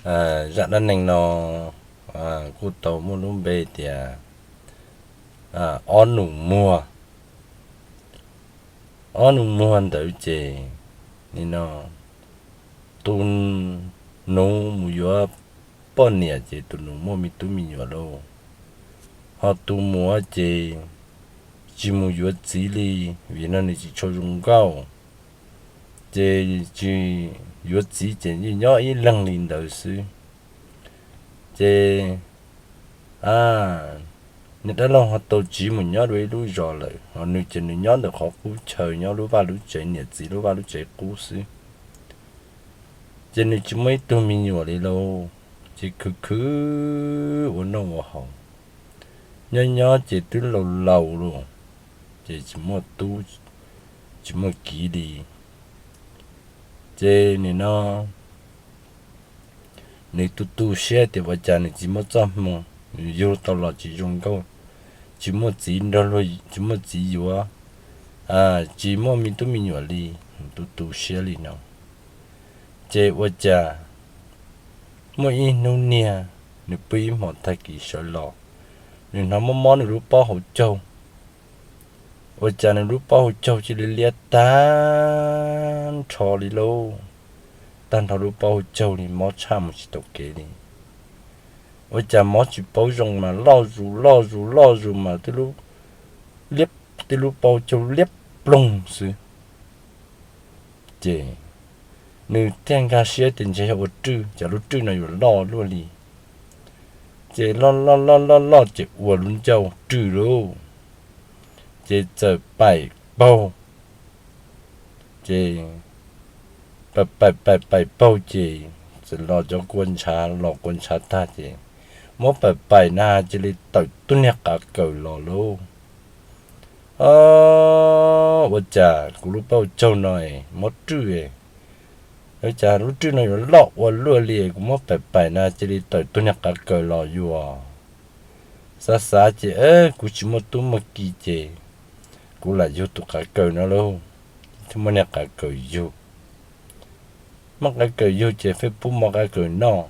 Zaj dab neeg no kuj tau muaj lub npe tias ob nus muag. Ob nus muag ntawd ces nim no tus nus mus yuav poj niam ces tus nus muaj me tub me nyuam lauj, ho tus muam ces tsis mus yuav txiv li, vim no nws tsis tshua zoo nkauj, ces tsis yuav txiv ces yeej nyob ib leeg li ntawd xwb. Ces niag dab laug ho tau tsiv mus nyob dua ib lub zos lawm, ho nws ces nws nyob ntawm qhov qub chaw, nyob lub vaj lub tsev, niam txiv lub vaj lub tsev qub xwb. Ces nws tsis muaj ib tug me nyuam li lauj, ces khwv khwv ua noj ua haus, nyob nyob ces twb laus laus lawm, ces tsis muaj tub tsis muaj kiv li. Ces nim no nws tu tu siab tias ua cas nws tsis muaj txoj hmoo, nws yug tau los tsis zoo nkauj, tsis muaj txiv nrog luag, tsis muaj txiv yuav, tsis muaj me tub me nyuam li, nws tu tu siab li no. Ces ua cas muaj ib hnub niag nws pw ib hmos tag kis sawv los, nws hnov mob mob nws lub pob hauv caug. Ua cas nws lub pob hauv caug cia li liab tag nrho li lauj, tag nrho lub pob hauv caug li, mob tshaj mus tsis tau kev li. Ua cas mob tsis paub zoo mas loj zus loj zus loj zus mas twb lub, liab, twb lub pob hauv caug liab ploog xwb. Ces nws thiaj nkag siab tias ntshe yog ua rwj, cas lub rwj no yuav loj luaj li. Ces loj loj loj loj loj ces ua lub ncauj rwj lauj, ces txawm paim paug. Ces paim paim paim paim paug ces txawm los cov kua ntshav, los kua ntshav tag ces muab paim paim na cia li tawm tus niag qav kaws los lauj. Ua cas kuv lub pob hauv caug no mob rwj, ua cas lub rwj no yuav loj ua luaj li, kuv muab paim paim na cia li tawm tus niag qav kaws los yuav. Xav xav ces kuv tsis muaj tub muaj ki ces kuv lam yug tus qav kaws no lauj, thiaj muab niag qav kaws yug. Muab qav kaws yug ces fej pub mov qav kaws noj.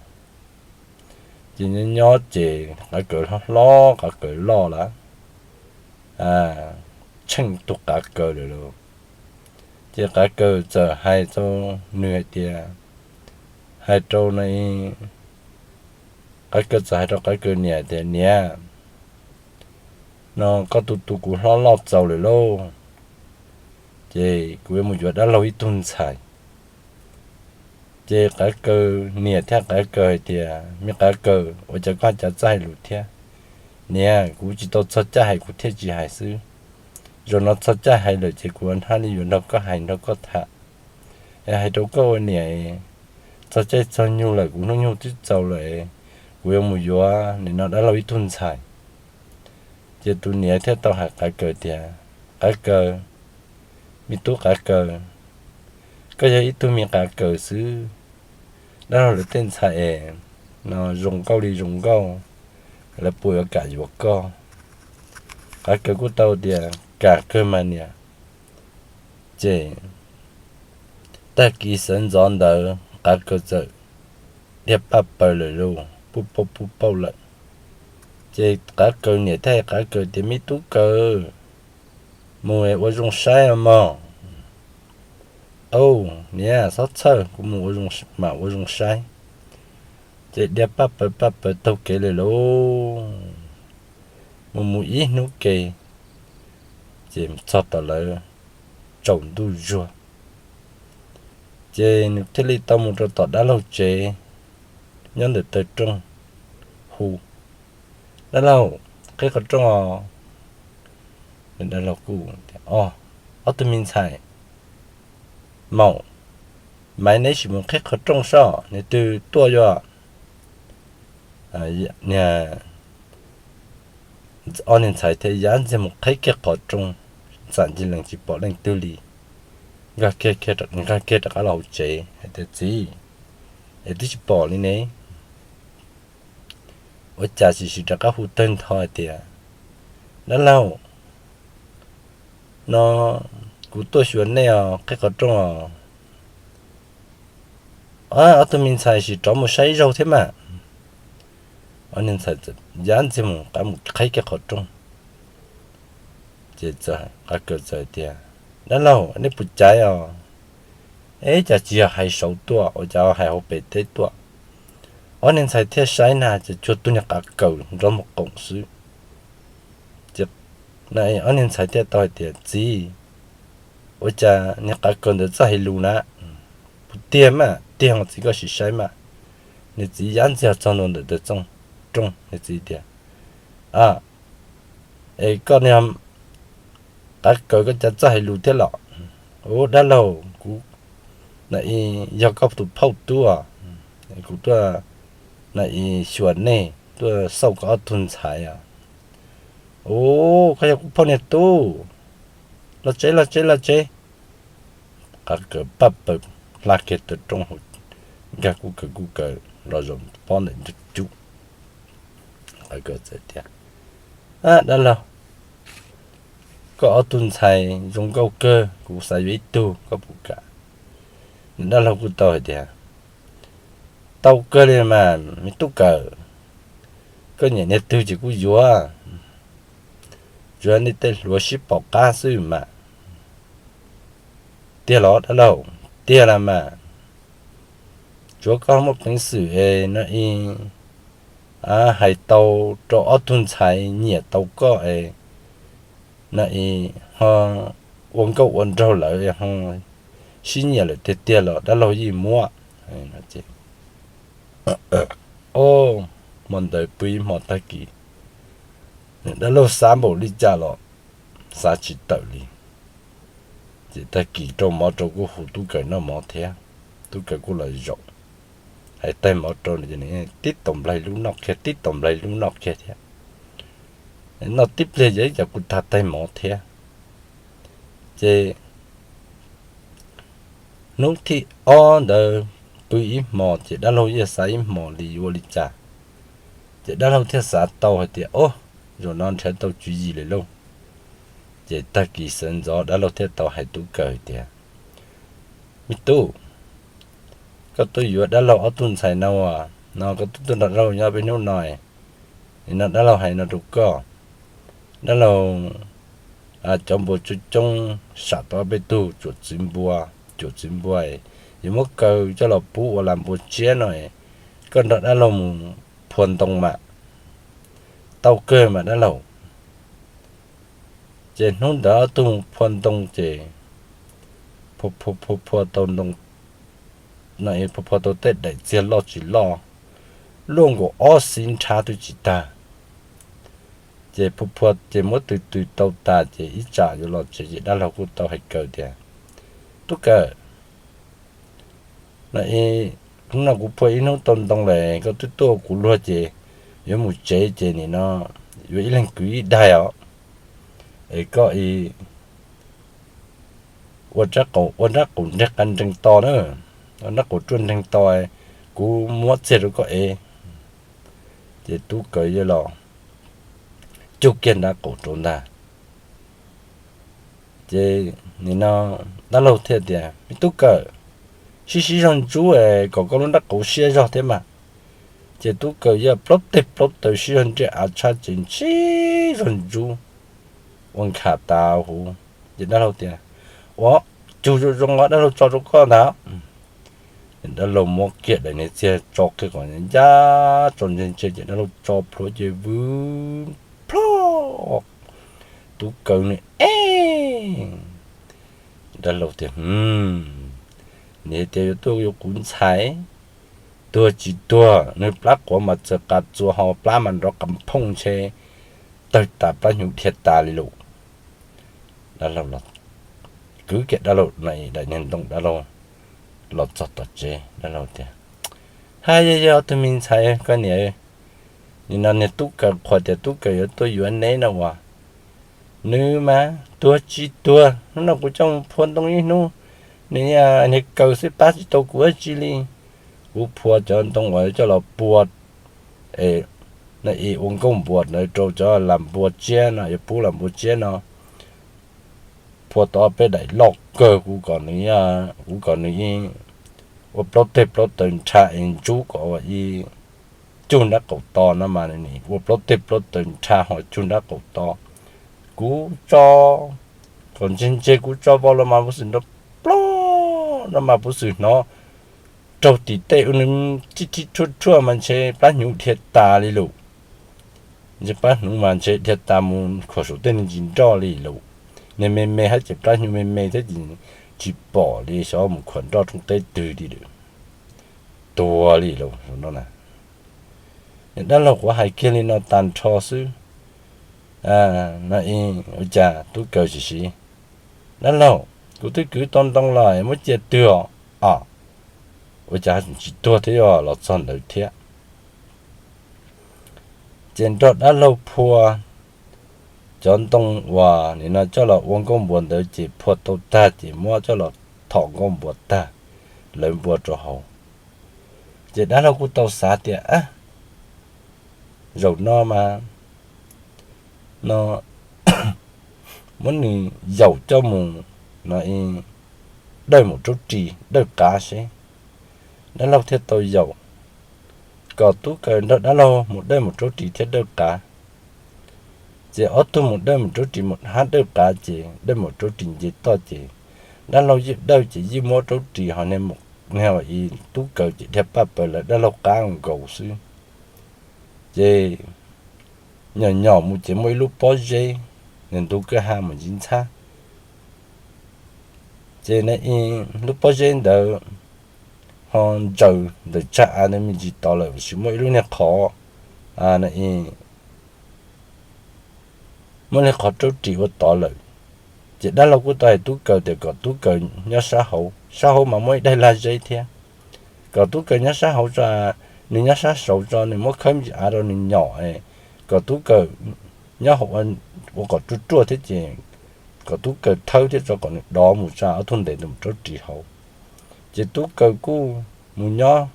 Ces nyob nyob ces qav kaws hlob hlob, qav kaws loj lawm, tsheej tus qav kaws lawm lauj. Ces qav kaws txawm hais rau nws hais tias, hais rau, qav kaws txawm hais rau qav kaws niam tias, niam, no koj tu tu kuv hlob loj txaus lawm lauj, ces kuv yuav mus yuav dab laug ib tug ntxhais. Ces qav kaws niam thiab qav kaws hais tias, me qav kaws, ua cas koj cas txawj hais lus thiab? Niam, kuv tsis tau txog caij hais kuv thiaj tsis hais xwb. Zaum no txog caij hais lawm ces kuv hnab li yuav nrog koj hais nrog koj tham. Es hais rau koj ua niam, txog caij txog nyoog lawm, kuv hnub nyoog twb txaus lawm, kuv yuav mus yuav nim no dab laug ib tug ntxhais. Ces tus niam thiaj tau hais qav kaws tias, qav kaws, me tub qav kaws, koj yog ib tug me qav kaws xwb, dab laug lawv tej ntxhais es no zoo nkauj li zoo nkauj, lawv puas yuav kam yuav koj? Qav kaws kuj tau tias, kam kawg mas niam. Ces tag kis sawv ntxov ntawd qav kaws txawm dhia paj paws lawm lauj, puj pauj puj pauj lawm. Ces qav kaws niam thiaj hais qav kaws tias, me tub kaws, mus ua zoo saib mog. Au, niam, txhob txhawj, kuv mus mam ua zoo saib. Ces dhia paj paws paj paws taug kev lawm lauj, mus mus ib hnub ke, ces txog tom lawv tsaus ntuj zuag. Ces nws thiaj li tau mus rau tom dab laug tsev, nyob ntawm taw rooj, hu, dab laug, qhib qhov rooj os. Dab laug kuj, o, ob tug me ntxhais, maum, maiv neb sim mus qhib qhov rooj soj, nws twg tuaj yuav. Ob niag ntxhais thiaj yaj ntxiag mus qhib kiag qhov rooj, txam ncig lees tsis pom leej twg li, nkag kiag rov qab los hauv tsev hais tias, txiv, es twb tsis pom li ne. Ua cas sim sim rov qab hu tawg ntho hais tias, dab laug, no kuv tuaj xyuas nej os, qhib qhov rooj os. Ob tug me ntxhais sim rov mus saib zaug thiab mas. Ob niag ntxhais yaj ntxiag mus qab mus qhib kiag qhov rooj. Ces qav kaws txawm tias, Dab laug, nej puas caiv os? Eb, cas tsis yog hais saud tuaj, ua cas hais hauv pem teb tuaj? Ob niag ntxhais thiaj saib na ces cuag tug niag qav kaws nrov mus qoom xwb. Ces ob niag ntxhais thiaj tau hais tias, Txiv, ua cas niag qav kaws ntawd txawj hais lus na? Kuv tiag mas, tiag os txiv, koj sim saib mas. Niag txiv yaj ntxiag txog ntua ntawm taw txooj rooj, niag txiv tias, Es koj niag qav kaws, koj cas txawj hais lus thiab los? Ub, dab laug, kuv na i yog koj tus phauj tub, kuv tuaj na i xyuas nej, tuaj xauj koj ob tug ntxhais os. Ub, koj yog kuv phauj niag tub, los tsev, los tsev, los tsev. Qav kaws paj paws hla kiag taw rooj hauv, nkag kuj kaws kuj kaws los zaum pob ntawm ntug cub. Qav kaws txawm tias, Dab laug, koj ob tug ntxhais zoo nkauj kawg, kuv xav yuav ib tug, koj puas kam? Dab laug kuj tau hais tias, Tau kawg li mas me tub kaws, koj nyiam niag twg ces kuv yuav, tsuav nej tej hluas sib pom qab xwb mas. Tiag los dab laug? Tiag las mas. Tsuav koj muaj peev xwm es no i hais tau rau ob tug ntxhais nyiam tau koj es no i ho ua nkauj ua nraug lawm ho sib nyiam lawm tiag tiag los dab laug yeej muab. Ces hmo ntawd pw ib hmo tag kis, dab laug xav npaum li cas los xav tsis tawm li. Ces tag kis rau mov rau kuj hu tub kaws noj mov thiab, tub kaws kuj los zaum, hais taig mov rau nws, tib tau nplaig lub noj kiag, tib tau nplaig lub noj kiag thiab. Noj tib pliag ces ib yam kuj tag taig mov thiab. Ces hnub thib ob ntawd pw ib hmo ces dab laug yeej xav ib hmos li yuav ua li cas. Ces dab laug thiaj xav tau hais tias, Ob, zaum no nrhiav tau tswv yim lawm lauj. Ces tag kis sawv ntxov dab laug thiaj tau hais tub kaws tias, Me tub, koj tuaj yuav dab laug ob tug ntxhais no as, no koj twb tuaj nrog dab laug nyob peb hnub no, no dab laug hais no rau koj, dab laug cov npua coob coob sam tau ob peb tug cuam txwv npua, cuam txwv npua, yuav muab kaw coj los pub ua las npua tsiab no, koj nrog dab laug mus phua ntoo mas. Tau kawg mas dab laug. Ces hnub ntawd ob tug mus phua ntoo ces phua phua tau ntoo, phua phua tau tej daim txiag loj tsis loj, luaj nkaus ob xib nrhab twb tsis tag. Ces phua phua ces muab tws tws tau tas ces ib tsam yuav los tsev ces dab laug kuj tau hais kaw tias, Tub kaw, no kuv phua ib hnub tau ntoo lawm, koj twb tuaj kuv luag ces yuav mus tsev ces nim no yuav ib leeg kwv ib daig os, es koj ua, ua nrab qaum nreeg qa nreeg to na, ua nrab qaum ruaj nreeg to, kuv muab txiag rau koj ev. Ces tub kaw yeej los cug kiag nrab qaum rau ntag. Ces nim no dab laug thiaj tias, Me tub kaw, sib sib zog ntsub es kom koj lub nrab qaum siab zog thiab mas. Ces tub kaw yeej plaub teg plaub taw sib zog nriaj av tshab ces sib zog ntsub ua nkhav tas huv. Ces dab laug tias, Ua, cug zoo zoo os, dab laug tso rau koj ntag. Dab laug muab kiag daim niag txiag tso kiag kom ncaj tso ntse ntse ces dab laug tso plhuav ces vwm plho, tub kaw nws ev. Dab laug tias, Hm, nws tias yuav tuaj yuav kuv ntxhais, tuag tsis tuag, nws plab quav mas txawm qas txua ho plab mas nrov qas phooj ntshe tawg tas plab hnyuv dhia tas li lauj. Dab laug los kwv kiag dab laug daim niag ntoo, dab laug los txog tom tsev, dab laug tias, Ha, yog yog ob tug me ntxhais, koj niam, nim no niag tub kaw qhuas tias tub kaw yuav tuaj yuav neb no uas, nws mas tuag tsis tuag, hnub no kuv coj mus phua ntoo ib hnub, nws niag kaw xwb pab tsis tau kuv dab tsi li. Kuv phua cov ntoo uas coj los pua, no ua nkauj npuas ntawd rau cov las npua tsiab no, yuav pub las npua tsiab no, phua tau ob peb daim loj kawg, kuv kom nws, kuv kom nws ib ua plaub teg plaub taw nrha es ntsub kom ua ib cug nrab qaum to no mas nws ua plaub teg plaub taw nrha ho cug nrab qaum to. Kuv tso kom ntseg ntseg, kuv tso vau los mas puv xwm nrov plog no mas puv xwm hnov raug tim tej ua nws tib thib rhuaj rhuaj mas ntshe plab hnyuv dhia tas li lawm. Ntshe plab hnyuv mas ntshe dhia tas mus khuam saum tej niag ntsis nroj li lawm. Niag me me thiab ces plab hnyuv me me thiab ces tsis pom li, xyov mus khuam nroj rooj teb twg li lawm. Tuag li lawm no na. Dab laug qhuav hais kiag li no tag nrho xwb, no ua cas tub kaws tsis siv. Dab laug, kuv twb kwv tau ntoo los muab cia twg os? Ua cas tsis tuag thiab yog los txog ntawd thiab. Ces nrog dab laug phua cov ntoo uas nim no coj los ua nkauj npuas ntawd ces phua tau tag ces muab coj los thom nkauj npuas tag, lawv npua rau hauv. Ces dab laug kuj tau xav tias, zaum no mas no muab nws yaum coj mus no dawj mus rub ris dawj qav seb. Dab laug thiaj tau yaum kom tub kaws nrog dab laug mus dawj mus rub ris thiab dawj qav. Ces ob tug mus dawj mus rub ris mus hab dawj qav ces dawj mus rub ris nce toj ces dab laug yeej dawj ces yeej muab rub ris ho niag tub kaws ces dhia paj paws lawv dab laug qab nkaus xwb. Ces nyom nyom mus ces muaj ib lub pob zeb, nws ntug kwj ha mus ntsis ntxhab. Ces na lub pob zeb ntawd ho ntsaws ntawm tsag av ntawd me ntsis tod lawm, tab sis muaj ib lub niag qhov, muaj ib lub qhov rub ris ua tod lawm. Ces dab laug kuj tau hais tub kaws tias kom tub kaws nyob sab hauv, sab hauv mas muaj ib daim lag zeb thiab, kom tub kaws nyob sab hauv tso, nws nyob sab saud tso, nws muab khawb me ntsis av rau nws nyom, kom tub kaws nyob hauv ua kom ruaj ruaj thiab ces kom tub kaws thawb thiab tso kom nws dov mus tsa ob tug ntes ntawd mus rub ris hauv. Ces tub kaws kuj mus nyob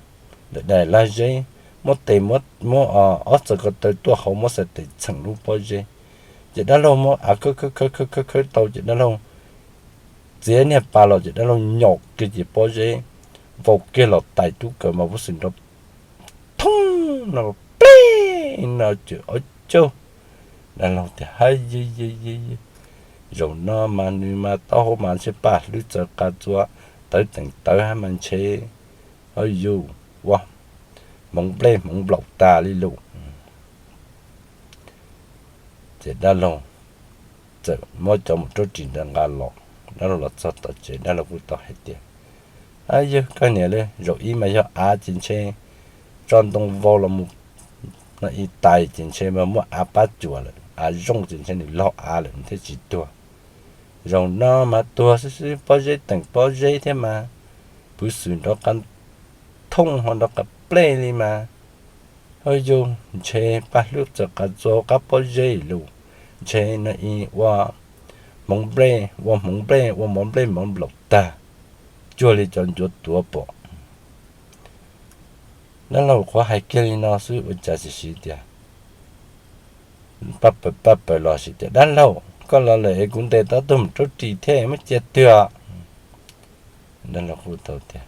ntawm daim lag zeb, muab tes muab ob txawm ko taw tuaj hauv muab xais tes txheem lub pob zeb. Ces dab laug muab av khawb khawb khawb khawb khawb khawb tau ces dab laug txiav niag pas los ces dab laug nyom kiag ces pob zeb vau kiag los tais tub kaws mas puv xwm nrov thoob no, pleb no ces ob caug. Dab laug tias, hab yw yw yw yw, zaum no mas nws mas taub hau mas ntshe paj hlwb txawv qas txua, tawv teem tawv hab mas ntshe, hab yus ua hmoov nplej hmoov nplaum tas li lawm. Ces dab laug txawm muab cov mus rub ris ntawd nqa los. Dab laug los txog tom tsev dab laug kuj tau hais tias, ab yawg koj niam lawm, zaum ib mas yog av ces ntshe tso ntoo vau los mus no ib tais ces ntshe mas muaj av pab cuam lawm, av zoo ces ntshe nws laug av lawm nws thiaj tsis tuag. Zaum no mas tuag xwb xwb, pob zeb teem pob zeb thiab mas, puv xwm nrov qas thooj ho nrov qas plej li mas, hab yus ntshe paj hlwb txawv qas txua hauv qab pob zeb lawm, ntshe no ib ua hmoov nplej ua hmoov nplej ua mov nplej mov nplaum tag, cuag li cov ncuav tuav pom. Dab laug qhuav hais kiag li no xwb ua cas tsis siv tias, paj paws paj paws los sis tias, dab laug koj los lawm es kuv ntes tau tug mus rub ris thiab muab cia twg? Dab laug kuj tau tias,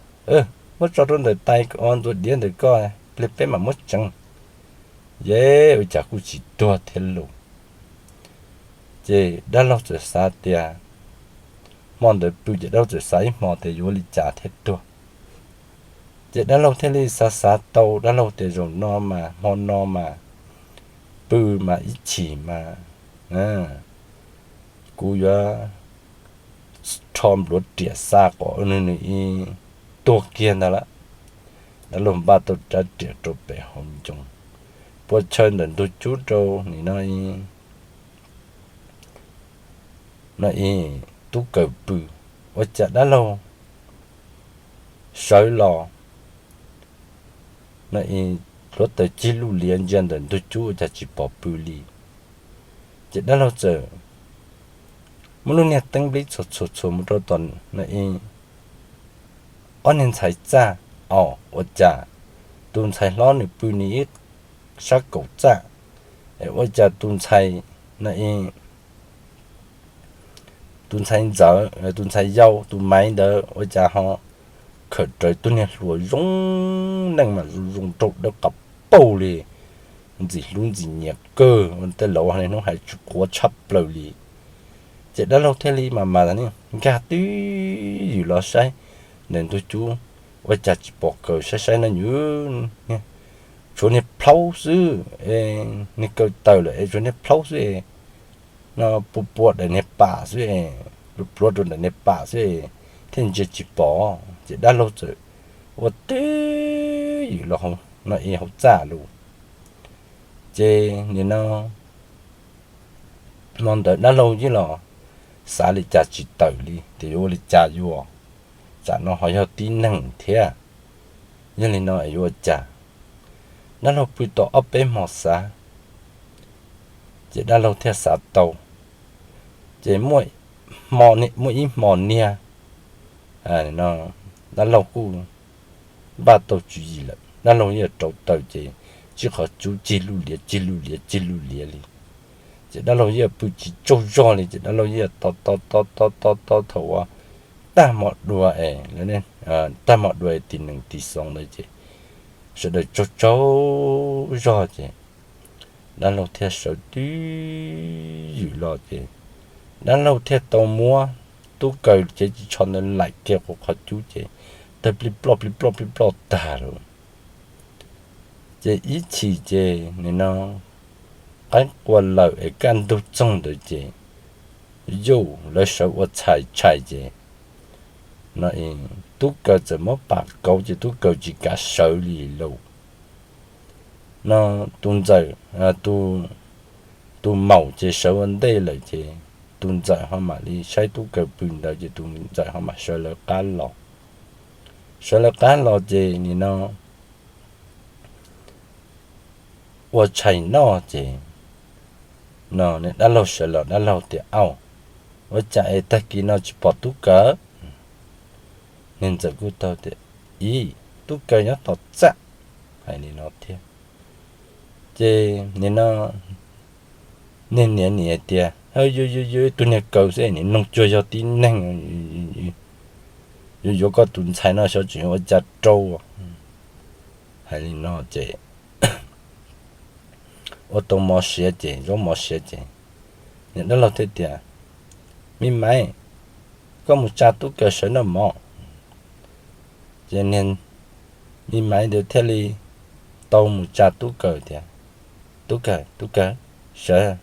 muab tso rau ntawm tais ua ntxuav diav ntawm koj, pliag peb mam muab tseev. Yeb, ua cas kuj tsis tuag thiab lauj. Ces dab laug txawm xav tias, hmo ntawd pw ces dab laug txawm xav ib hmo tias yuav ua li cas thiaj tuag. Ces dab laug thiaj li xav xav tau, dab laug tias zaum no mas hmo no mas pw mas ib chim mas kuv yuav rho npluav riam xa kom nws nws ib tuag kiag ntag lawm. Dab laug npaj tau rab riam rau pem hauv ncoo, pua chaw ntawm ntug cub rau nim no ib, no ib tub kaws pw. Ua cas dab laug sawv los, no ib hluav taws cig luj liav ntsia ntawm ntug cub ua cas tsis pom pw li. Ces dab laug txawm muab lub niag teeb nplib txhuam txhuam txhuam mus rau tom no ib ob niag ntxhais txaj. Au, ua cas tus ntxhais hlob nws pw nws ib sab kaum txaj, es ua cas tus ntxhais no ib tus ntxhais ntxawm, tus ntxhais yau, tus maiv ntawd ua cas ho khawm rawv tug niag hluas zoo neej mas zoo zoo nraug dawb qas paug li, ntxim hlub ntxim nyiam kawg, tej laus hnub hais tsis quav tshaj plaws li. Ces dab laug thiaj li mas mas nkag twj ywm los saib ntawm ntug cub, ua cas tsis pom kaws, saib saib no nyuj, tshuav niag plhaub xwb, niag kaws tawm lawm es tshuav niag plhaub xwb, no pua pua daim niag pam xwb, pluav rau daim niag pam xwb, thiaj ntsia tsis pom. Ces dab laug txawm ua twj ywm los no es hauv txaj lus. Ces nim no no ntawd dab laug yeej los xav li cas tsis tawm li tias yuav ua li cas yuav, tsam no ho yog tib neeg thiab. Yog li no es yuav ua cas? Dab laug pw tau ob peb hmo xav, ces dab laug thiaj xav tau. Ces muaj ib hmo niag, dab laug kuj npaj tau tswv yim lawm, dab laug yeej rauv taws ces tib qhov cub cig lug liav cig lug liav cig lug liav li. Ces dab laug yeej pw tsis tsaug zog li, ces dab laug yeej to to to to to to thaum uas tag hmo dua es, tag hmo dua es tim nees tim xoo ntawd ces sawv daws tsaug tsaug zog ces dab laug thiaj sawv twj ywm los ces dab laug thiaj tau muab tub kaws cev ris tsho ntawd laim kiag qhov cub ces tawg plig ploj plig ploj plig ploj tag lawm. Ces ib chim ces nim no qaib qua lawm es kaj ntug txoog ntawd ces yus lawv sawv ua txhais tshais ces no tub kaws txawm muab pam kauv ces tub kaws tsis kav sawv li lauj. No tus ntxawm, tus maum ces sawv ua ntej lawm ces tus ntxawm ho mam li saib tub kaws pw ntawd ces tus ntxawm ho mam sawv lawv qab los. Sawv lawv qab los ces nim no ua tshais noj ces no dab laug sawv los dab laug tias, Au, ua cas es tag kis no tsis pom tub kaws? Niag ntxawm kuj tau tias, Ib, tub kaws nyob tom txaj. Hais li no thiab. Ces nim no niag niam nim tias, Yus yus tus niag kaws xwb, nim noog cuag yog tib neeg, yuav yuav koj tus ntxhais no xyov tseem yuav ua cas rau. Hais li no ces ua tau mov siav ces, zaub mov siav ces, niag dab laug thiaj tias, Me maiv, koj mus tsa tub kaws sawv noj mov. Ces niag me maiv ntawd thiaj li tau mus tsa tub kaws tias, Tub kaws, tub kaws, sawv.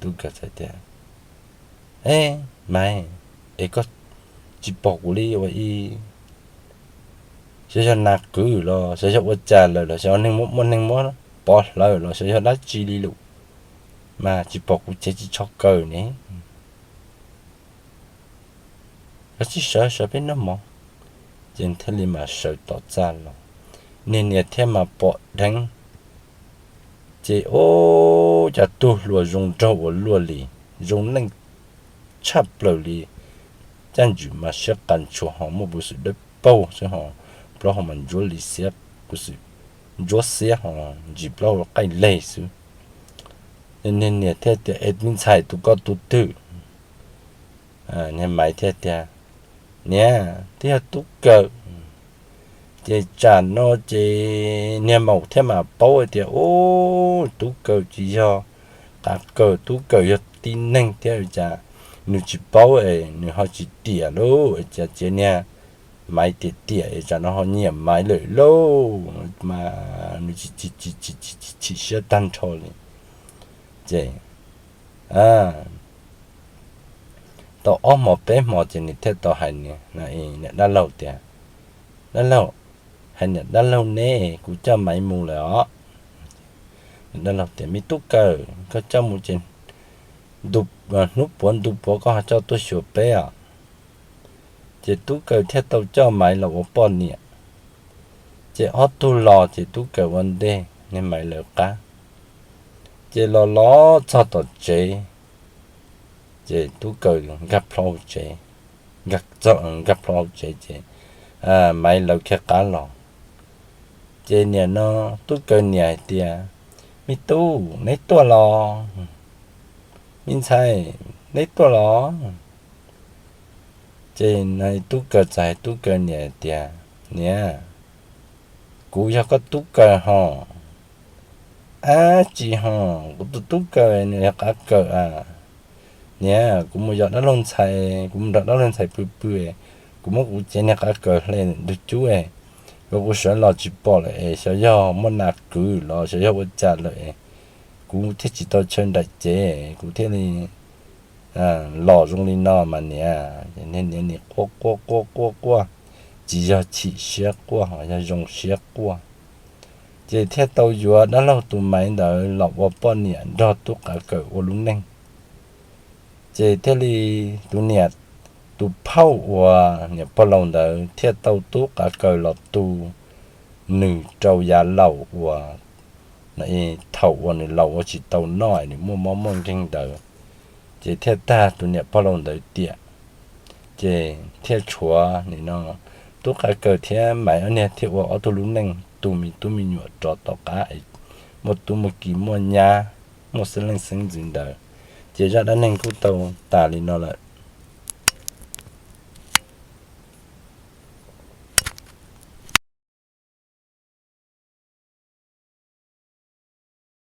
Tub kaws tias, E, maiv, es koj tsis pom kuv li ua i, xyov yog nas qwv los xyov yog ua cas lawm los xyov neeg muab, muaj neeg muab pov hlawv los xyov yog dab tsi li lawm, mas tsis pom kuv cev ris tsho kaws ne. Koj tsis sawv, sawv peb noj mov. Ces thiaj li mas sawv tom txaj los, niag niam thiaj mas pom dheev. Ces ua cas tug hluas zoo nraug ua luaj li, zoo neej tshaj plaws li, caj ntswg mas siab qas ntshua ho muaj puv xwm dawb paug xwb ho, plaub hau mas ntsuab li xiab, puv xwm ntsuab xiab ho ntsis plaub hau qaij leg xwb. Niag niam thiaj tias, Es me ntxhais, tus koj tus twg? Niag maiv thiaj tias, Niam, twb yog tub kaws. Ces tsam no ces niag maum thiaj mam paub tias, Ub, tub kaws tsis yog qav kaws, tub kaws yog tib neeg thiab, cas nws tsis paub es nws ho tsis tiam lauj. Cas txiav niag maiv tiam tiam es tsam no ho nyiam maiv lawm lauj, mas nws tsis chim siab tag nrho li. Ces tau ob hmo peb hmo ces nws thiaj tau hais niam dab laug tias, Dab laug, hais niam dab laug ne, kuv coj maiv mus lawm os. Dab laug tias, Me tub kaws, koj coj mus ces hnub puav ntu puav koj ho coj tuaj xyuas peb os. Ces tub kaws thiaj tau coj maiv los ua poj niam. Ces ob tug los ces tub kaws ua ntej, niag maiv lawv qab. Ces los los txog tom tsev, ces tub kaws nkag plho hauv tsev, nkag plho hauv tsev ces maiv lawv kiag qab los. Ces niam no, tub kaws niam hais tias, Me tub, neb tuaj los? Me ntxhais, neb tuaj los? Ces tub kaws txawm hais tub kaws niam tias, Niam, kuv yog koj tub kaws hos. Ab, tsis hos, kuv tus tub kaws nws yog qav kaws a. Niam, kuv mus yos dab laug ntxhais, kuv mus nrog dab laug ntxhais pw pw, kuv muab kuv cev niag qav kaws hle ntug cub, kuv sawv los tsis pom lawm es xyov yog muaj nas kwv los xyov yog ua cas lawm, kuv thiaj tsis tau chaw nraim cev, kuv thiaj li los zoo li no mas niam. Niam nim quaj quaj quaj quaj quaj, tsis yog chim siab quaj, yog zoo siab quaj. Ces thiaj tau yuav dab laug tus maiv ntawd los ua poj niam nrog tub qav kaws ua lub neej. Ces thiaj li tus niam, tus phauj uas niam pog laus ntawd thiaj tau tub qav kaws los tu nws rau yav laus uas thaum uas nws laus ua tsis tau noj, nws muaj mob muaj nkeeg ntawd, ces thiaj tag tus niam pog laus ntawd tiam. Ces thiaj tshuav nim no tub qav kaws thiab maiv ob niag thiaj ua ob tug lub neej tu me tub me nyuam rov tom qab, muaj tub muaj ki muaj nyab, muaj xeeb leej xeeb ntxwv ntawd. Ces zaj dab neeg kuj tau tas li no lawm.